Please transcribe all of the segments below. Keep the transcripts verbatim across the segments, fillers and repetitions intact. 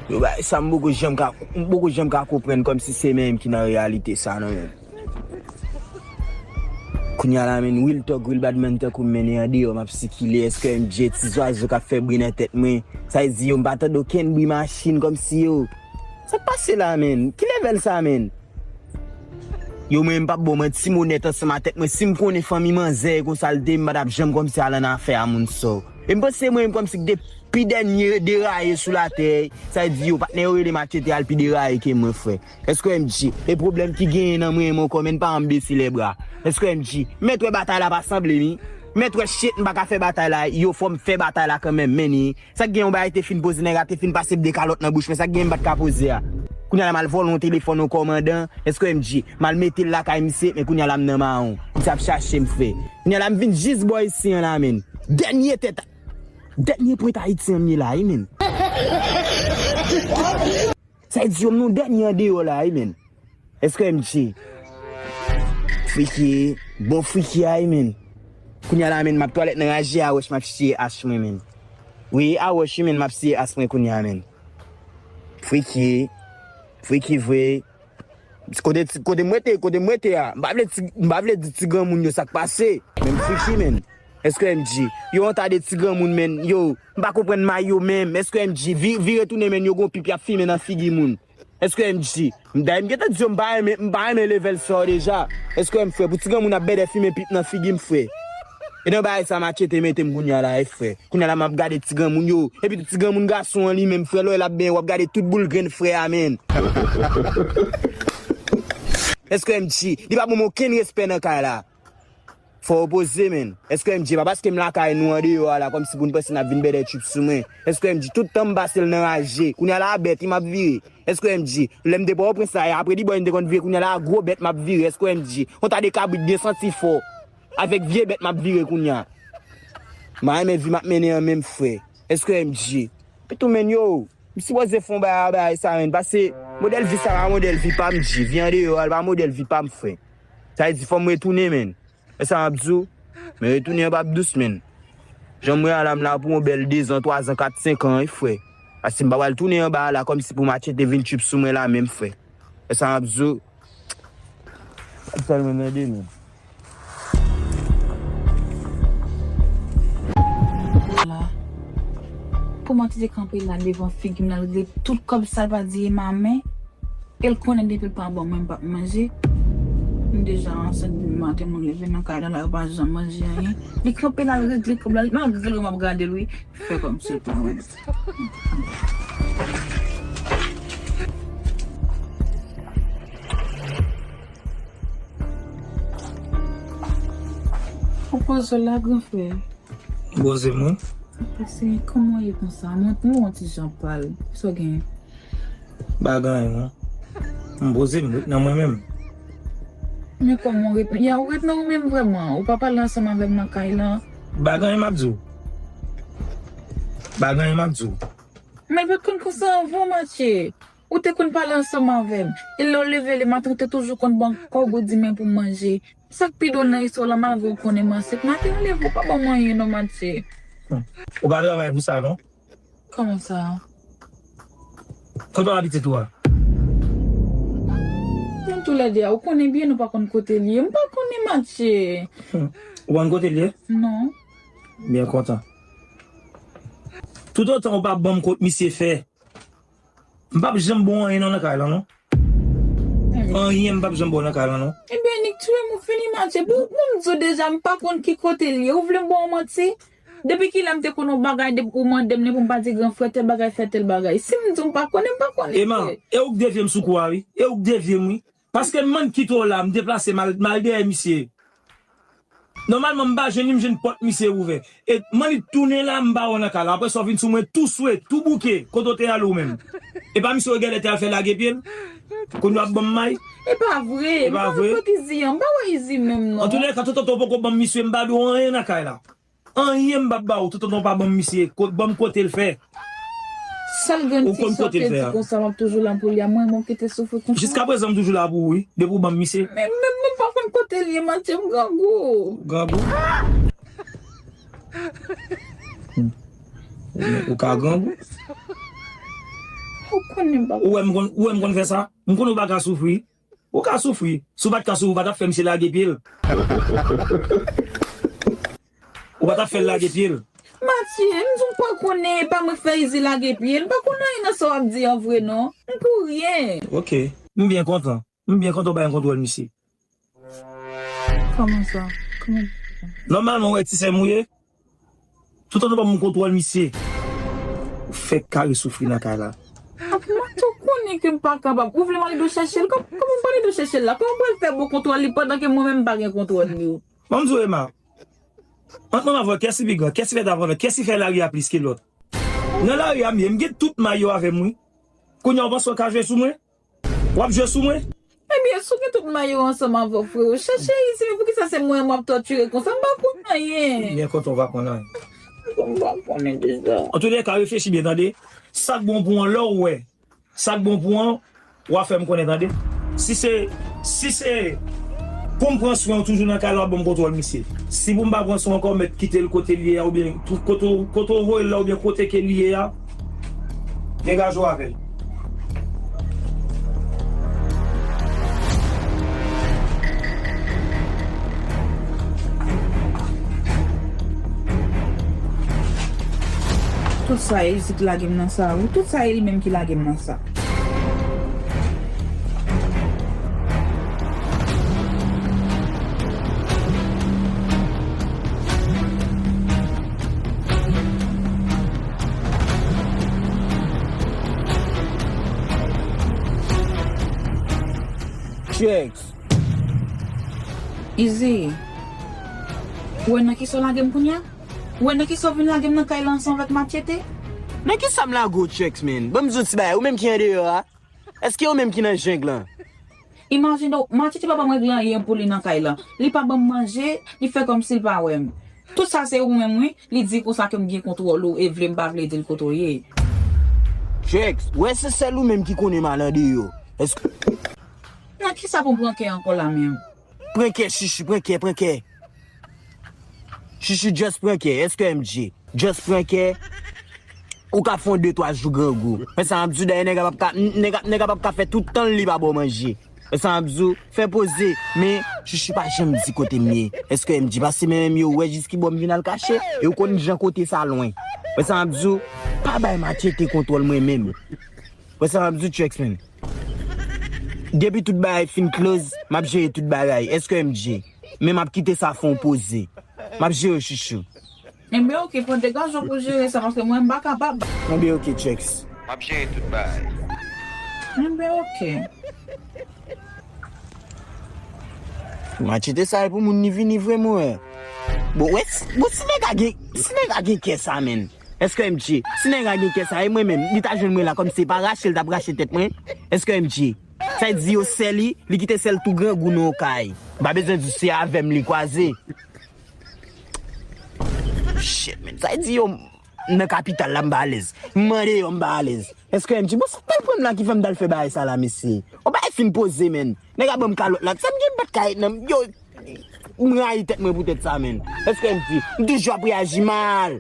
Yo, bagay sa m poko janm ka, m poko janm ka konprann kòmsi se menm ki nan reyalite sa non menm. Kounye a la menm, real talk, real bad man tankou m mennen andeyò, m ap sikile, èske M J ti zwazo k ap fè bri nan tèt mwen? Sa vle di yo, m pa tande okenn bri machin kòmsi yo. Sa k pase la menm? Ki level sa menm? Yo, mwen, m p ap ba w manti, m onèt ansanm a tèt mwen. Si m konnen fanmi manzè e konsa l te ye, m pa t ap janm kòmsi al ann afè a moun sa. E m panse mwen menm kòmsi k te pi dènye deraye sou latè. Sa vle di yo, patnè yo rele Machete al pi deraye ke mwen, frè. Èske M J? E pwoblèm ki genyen nan mwen menm ankò, menn pa anbesil e bra. Èske M J? Mèt wè batay la pa sanble ni. Mèt wè shit, m pa ka fè batay la. Yo, fò m fè batay la kanmenm, menn. Sa k gen yon bagay te fin poze, nèg la te fin pase m de kalòt nan bouch mwen, sa k gen m pa t ka poze a? Kounye a la m al vòlè yon telefòn yon kòmandan, èske M J? M al mete l lakay misye, men kounye a la m nan mawon. Misye ap chache m, frè. Kounye a la m vin jis bò isi an la, menn. Dènye tèt, dènye pwent Ayiti an m ye la, wi, menn. Sa vle di yo m nan dènye andeyò la, wi, menn. Èske M J? Friki, bon friki a, wi, menn. Kounye a la, menn, m ap twalèt nan raje a wòch, m ap siye ach mwen, menn. Wi, a wòch, wi, menn, m ap siye ach mwen kounye a, menn. Friki, friki vre. Kote ti, kote m rete, kote m rete a. M pa vle ti, m pa vle di ti granmoun yo sa k pase. Men m friki, menn. Èske M J? Yo yon ta de ti granmoun, menn. Yo, m pa konprann may yo menm. Èske M J? Vi-, vire tounen, menn, yo gon pip y ap fimen nan figi moun. Èske M J? M dayè m gentan di yo m pa renmen, m pa renmen level sa yo deja. Èske m frè? Pou ti granmoun ap bèdè fimen pip nan figi m, frè. E nan bagay sa Machete mete m kounye a la, e frè. Kounye a la m ap gade ti granmoun yo. Epi tou ti granmoun gason an li menm, frè, lè w wè l ap benyen, w ap gade tout boul grenn frè a, menn. Èske M J? Li pa ban m okenn respè nan kay la. Fò w poze, menn. Èske M J pa paske m lakay nou andeyò a la, kòmsi pou n panse n ap vin bèdè trip sou mwen? Èske M J tout tan m pase l nan raje? Kounye a la a bèt, wi, m ap vire. Èske M J lè m te Pòtoprens la, apre Dibòy m te konn vire, kounye a la a gwo bèt m ap vire? Èske M J yon ta de kabrit byen santi fò? Avèk vye bèt m ap vire kounye a. M pa renmen vi m ap mennen an menm, frè. Èske M J? Pitou, menn, yo, m sipoze fè yon bagay a bagay sa, menn, paske modèl vi sa pa modèl vi pa m, J. Vi andeyò a pa modèl vi pa m, frè. Sa vle di fò m retounen, menn. E sa m ap di w, men retounen an p ap dous, menn. Jan m wè a la, m la pou yon bèl dezan, twazan, kat, senkan, wi, frè. Paske m pa pral tounen anba a la kòmsi pou Machete vin trip sou mwen la menm, frè. E sa m ap di w, ap sèlman mande, menn. La. Pou Machete kanpe la devan figi m, l al regle tout kòb sa l pa di e ma men. E l konnen depi l pa ban mwen, m p ap manje. M deja ansent depi maten, m leve nan kay la, la, yo pa janm manje anyen. Li kanpe la, l regle kòb la, malgre l wè m ap gade l, wi. Fè kòmsi l pa wè m. Ou poze w la, gran frè? M poze m, wi. Pase, kòman w ye konsa? Mwen, mwen yon ti jan pal. Sa w genyen? Bagay, non. M poze m, ret nan mwen menm. Men kòman w ret, ya, w ret nan ou menm vrèman? Ou pa pale ansanm avè m nan kay lan? Bagay, m ap di w. Bagay, m ap di w. Men l pa t konn konsa anvan, Matye. Ou te konn pale ansanm avè m. E lè w leve lematen, ou te toujou konn ban m kòb ou di men pou m manje. Sa k pi dwòl nan istwa w la, malgre w konnen m ansent, maten w leve, w pa ban m anyen non, Matye. Hmm. Ou pa travay pou sa, non? Kòman sa? Kote papa pitit ou a? Nou toulède a, ou konnen byen nou pa konn kote l ye. M pa konnen, Matye. Hmm. Ou pa konn kote l ye? Non. Byen kontan. Toutotan ou pa ban m kot misye fè, m p ap janm ba w anyen non nan kay lan, non. Anyen m p ap janm ba w nan kay lan, non. Ebyen, nik tiye m, ou fini, Matye. Bon, bon, m di w deja, m pa konn ki kote l ye. Ou vle m ba w manti? Depi kilè m te konn yon bagay, depi ou mande m li pou m pa di gran frè tèl bagay, fè tèl bagay? Si m di w m pa konnen, m pa konnen, frè. Ema, e ou k devye m sou kou a, wi. E ou k devye m, wi. Paske m mann kite w la, m deplase m al, m al dèyè misye. Nòmalman, m pa jwenn li, m jwenn pòt misye ouvè. E m annik tounen la, m pa wè w nan kay la. Apre sa, w vin sou mwen tou swe, tou bouke, kote w te ale w menm. E pa misye w genlè te al fè lage pye l? Kounye w ap ban m may? E pa vre. E pa vre? M pa wè kot Izi an, m pa wè Izi menm non. Antoulèka, toutotan w poko ban m misye, m pa di w anyen nan kay la. Anyen m p ap ba w, toutotan w pa ban m misye. Kot, ban m kote l fè. Sèl grenn ti sa w te di konsa, m ap toujou la pou li a. Mwen, mwen kite soufri konsa. Jiskaprezan, m toujou la pou ou, wi. Depi w ban m misye. Men, men, mwen pa konn kote l ye, Matye, m grangou. Grangou? Hmm. Ou, ou ka grangou? Ou konnen m pa. Ou wè m konn, ou wè m konn fè sa? M konnen ou pa ka soufri. Ou ka soufri. Si w pa t ka soufri, ou pa t ap fè misye lage pye l. Ou pa t ap fè l lage pye l. Matye, m di w pa konnen, e pa mwen k fè Izi lage pye l. M pa konn anyen nan sa w ap di an vre, non. M pou ryen. Ok. M byen kontan. M byen kontan w bay m kontwòl misye. Kòman sa? Kòman? Nòmalman, ou wè ti sè m ou ye? Toutan ou ban m kontwòl misye, ou fèk kare soufri nan kay la. Mwen tou konnen ke m pa kapab. Ou vle m ale do chèche l? Kòm-, kòman m pral do chèche l la? Kòman m pral fè bon kontwòl li pandan ke mwen menm m pa gen kontwòl li? Ban m di w, Emma, ant mwen avè w, kiyès ki pi gran? Kiyès ki fè davantaj? Kiyès ki fè lari a plis ke lòt? Nan lari a m ye, m gen tout may yo avè m, wi. Kounye a, ou panse w ka jwe sou mwen? W ap jwe sou mwen? Ebyen, si w gen tout may yo ansanm avè w, freo, chèche Izi, men poukisa se mwen m ap tòtire konsa? M pa konn anyen. M byen kontan w pa konn anyen. M pa konnen deja. Antoulèka, reflechi byen, tande. Sa k bon pou w an, lè w wè sa k bon pou w an, w a fè m konnen, tande. Si se, si se pou m pran swen w toujou nan kay la, w ap ban m kontwòl misye. Si pou m pa pran swen w ankò, w mèt kite l kote l ye a, oubyen tou-, kote w, kote w voye l la, oubyen kote ke l ye a, degaje w avè l. Tout sa e Izi ki lage m nan sa, wi. Tout sa e li menm ki lage m nan sa. Checks. Izi, ou wè nan kisa w lage m kounye a? Ou wè nan kisa w vin lage m nan kay la ansanm avèk Machete? Nan kisa m lage w, Checks, man? Ban m di w ti bagay, ou menm ki andeyò a? Èske ou menm ki nan jeng lan? Imajine w, Machete pa ban m regle anyen pou li nan kay la. Li pa ban m manje, li fè kòmsi l pa wè m. Tout sa se ou menm, wi. Li di konsa ke m gen kontwòl ou e vle m pa vle di l kote w ye. Checks, ou wè se sèl ou menm ki konnen m al andeyò. Èske Nan kisa pou m pran kè ankò la menm? Pran kè, Chichi, pran kè, pran kè. Chichi, just pran kè. Èske M J? Just pran kè. Ou ka fè yon de twa jou grangou. Wè sa m ap di w, dayè nèg la p ap ka, nèg la, nèg la p ap ka fè tout tan l li pa ba w manje. Wè sa m ap di w, fè poze. Men, Chichi pa janm di kote m ye. Èske M J? Pase men menm yo wè jis ki bò m vin al kache. E ou konn jan kote sa lwen. Wè sa m ap di w, pa bay Machete kontwòl mwen menm. Wè sa m ap di w, Checks, man. Depi tout bagay fin close, m ap jere tout bagay. Èske M J? Men m ap kite sa fè yon poze. M ap jere, Chichi. Enben, oke, pran degaje w pou jere sa, paske mwen, m pa kapab. Enben, oke, Checks. M ap jere tout bagay. Enben, oke. Machete sa e pou moun li vini vre, mwen. Bon, wè, si, bon, si nèg la gen, si nèg la gen kè sa, menn. Èske M J? Si nèg la gen kè sa, e mwen menm, li ta jwenn mwen la kòmsi se pa rache l t ap rache tèt mwen. Èske M J? Sa vle di yo sè li, li kite sè l tou grangou nan yon kay. M pa bezwen di se avè m li kwaze. Shit, man. Sa vle di yo nan kapital la, m pa alèz. M andeyò, m pa alèz. Èske M J? Bon, sa t al pran m la ki fè m t al fè bagay sa la, mesye. Yon bagay fin poze, menn. Nèg la ban m kalòt la. Sa m gen bat kay nan m. Yo, m rayi tèt mwen poutèt sa, menn. Èske M J? M toujou ap reyaji mal.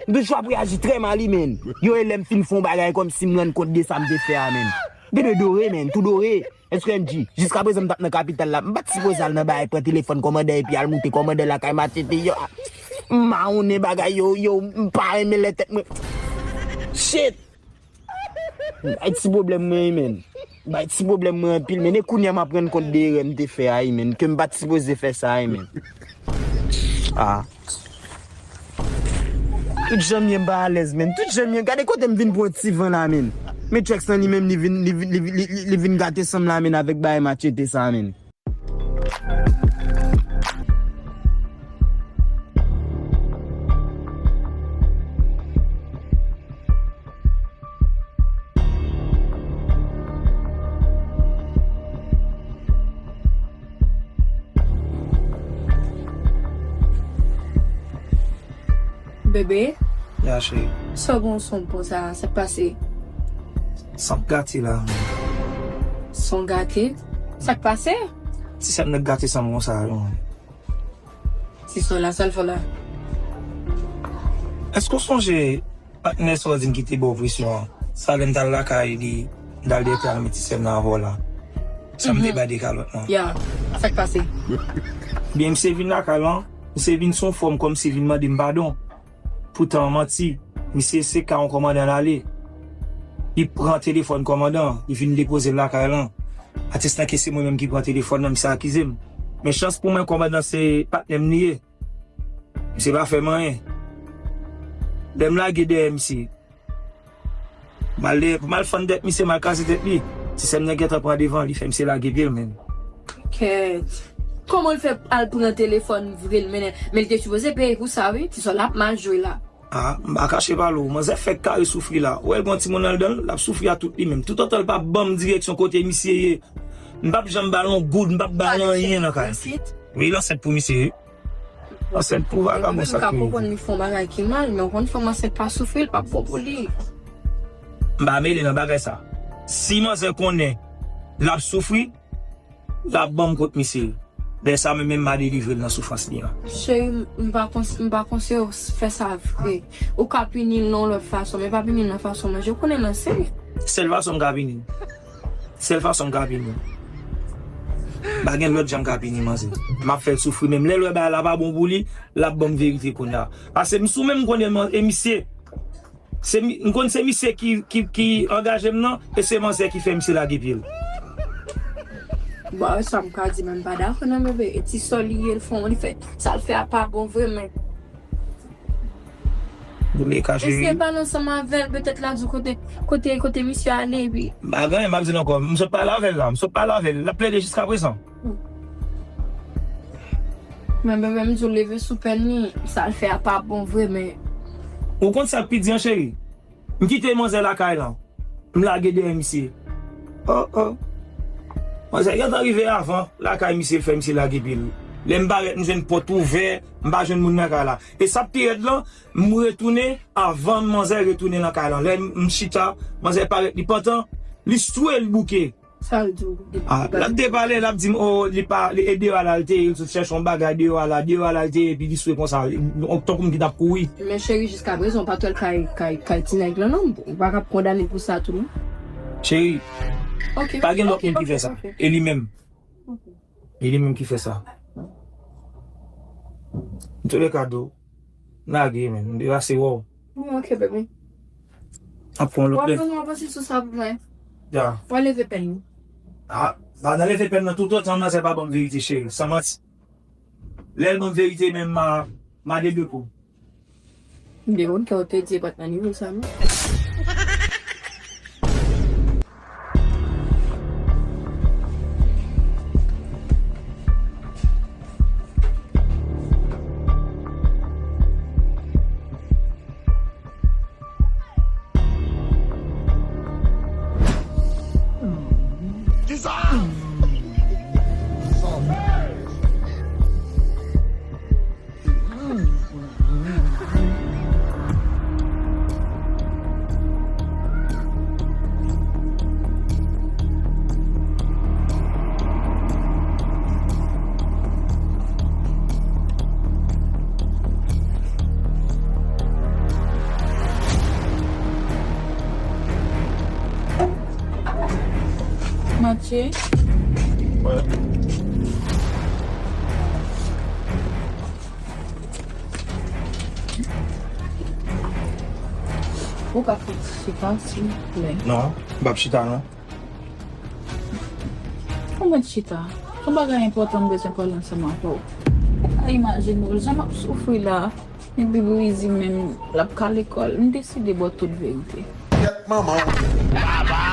M toujou ap reyaji trè mal, wi, menn. Yo, e lè m fin fè yon bagay kòmsi m rann kont de sa m te fè a, menn. Dedo dore, menn, tou dore. Èske M J? Jiskaprezan m t ap nan kapital la. M pa t sipoze al nan bagay pran telefòn kòmandè epi al moute kòmandè lakay Machete yo. M mawonnen bagay yo, yo, m pa renmen lè tèt mwen. Shit! Bay ti pwoblèm mwen, wi, menn. Bay ti pwoblèm mwen anpil, menn. E kounye a m ap rann kont de erè m te fè a, wi, menn. Ke m pa t sipoze fè sa, wi, menn. Ah. Tout jan m ye m pa alèz, menn. Tout jan m ye. Gade kote m vin pran ti van la, menn. Men Checks lan li menm li vin, li, li, li, li, li vin gate san m la, menn, avèk bagay Machete sa, menn. Bebe? Ya, cheri. Sa w gen w sonb konsa? Sa k pase? San gate la. San gate? Sa k pase? Ti sè m nèk gate san m konsa yo. Ti sè la, sa l fè la? Èske w sonje patnè sa w di m ki te ba w presyon an? Sa lè m t al lakay li, m t al dèyè pye al met ti sè m nan avè w la. Sa m te bay de kalòt lan. Ya, sa k pase? Byen, misye vin lakay lan, misye vin sou fòm kòmsi vin mande m padon. Poutan manti, misye se ka yon kòmandan l ale. Li pran telefòn kòmandan, li vin depoze l lakay lan. Atis lan ke se mwen menm ki pran telefòn nan, misye akize m. Men chans pou mwen, kòmandan se patnè m li ye. Misye pa fè m anyen. Lè m lage dèyè misye, m al dèyè pou m al fann tèt misye, m al kraze tèt li. Ti sè m nan gentan pran devan, li fè misye lage pye l menm. Kèt. Kòman l fè al pran telefòn vre l mennen? Men l te sipoze peye pou sa wi. Ti sè w la ap mal jwe la. A, m pa kache pale w, manzè fèk kare soufri la. Ou wè l gen yon timoun anndan l, l ap soufri a tout li menm. Toutotan l pa ban m direksyon kote misye ye, m p ap janm ba l yon goud, m p ap ba l anyen nan kay. Wi, l ansent pou misye wi. Ansent pou vagabon sa k tou. M ka konprann li fè yon bagay ki mal, men w konn fanm ansent pa soufri, l p ap bon pou li. M pa mele nan bagay sa. Si manzè konnen l ap soufri, l ap ban m kont misye. Lè sa mwen menm m a delivre l nan soufrans li an. Cheri, m pa kons-, m pa konseye w fè sa vre. Ou ka pini l nan yon lòt fason, men pa pini l nan fason manje. Ou konnen l ansent. Sèl fason m ka pini l. Sèl fason m ka pini l. Pa gen lòt jan m ka pini manzè. M ap fè l soufri menm. Lè l wè bagay la pa bon pou li, l ap ban m verite kounye a. Paske m sou men m konnen man-, e misye. Se mi-, m konn se misye ki, ki, ki angaje m nan, e se manzè ki fè misye lage pye l. Bon, sa m ka di, men m pa dakò non, bebe. E ti sè li ye, l fè, li fè, sa l fè a pa bon vre, men. Doulika, cheri. Eseye pale ansanm avè l, petèt l a di w kote, kote, kote misye ale, epi. M pa gen anyen m ap di l ankò. M sot pale avè l la, m sot pale avè l. L ap plede jiskaprezan. Men bebe, m di w leve sou pèn li, sa l fè a pa bon vre, men. Ou konn sa k pi di an, cheri? M kite manzè lakay lan. M lage dèyè misye. Oh, oh. Manzè gentan rive avan lakay misye, l fè misye lage pye l. Lè m parèt, m jwenn pòt ouvè, m pa jwenn moun nan kay la. E sa k pi rèd lan, m retounen avan manzè retounen nan kay lan. Lè m chita, manzè parèt, li pantan, li swe, li bouke. Sa l di w? Ah, l ap depale, l ap di m, oh, li pa, li, e deyò a la l te ye, l sot chèche yon bagay deyò a la, deyò a la l te ye, epi li swe konsa, tankou moun ki t ap kouri. Men cheri, jiskaprezan, w pa t wè l kay, kay, kay ti nèg lan, non? Ou pa ka kondane l pou sa tou, non? Cheri, pa gen lòt moun ki fè sa. E li menm. E li menm ki fè sa. Antouleka, do. Lage, men. M devase wè w. Bon, ok, baby. Ap pran lòt lè. W ap pran yon pase sou sa pou mwen. Ya. W a leve pèn ou. Ah, pa nan leve pèn nan toutotan manzè pa ban m verite, cheri. San manti. Lè l ban m verite, men m a, m a de de kou. M dekonn kè w te di e pa t nan nivo sa, non. Matye? Wè. Ou ka fè ti chita, silvouplè? Non, m p ap chita, non. Ou mèt chita. Se yon bagay enpòtan m bezwen pale ansanm avè w. Ou pa imajine w, jan m ap soufri la. Epi Brizi menm, l ap kale kò l. M deside ba w tout verite. Kèt manman w. Baba!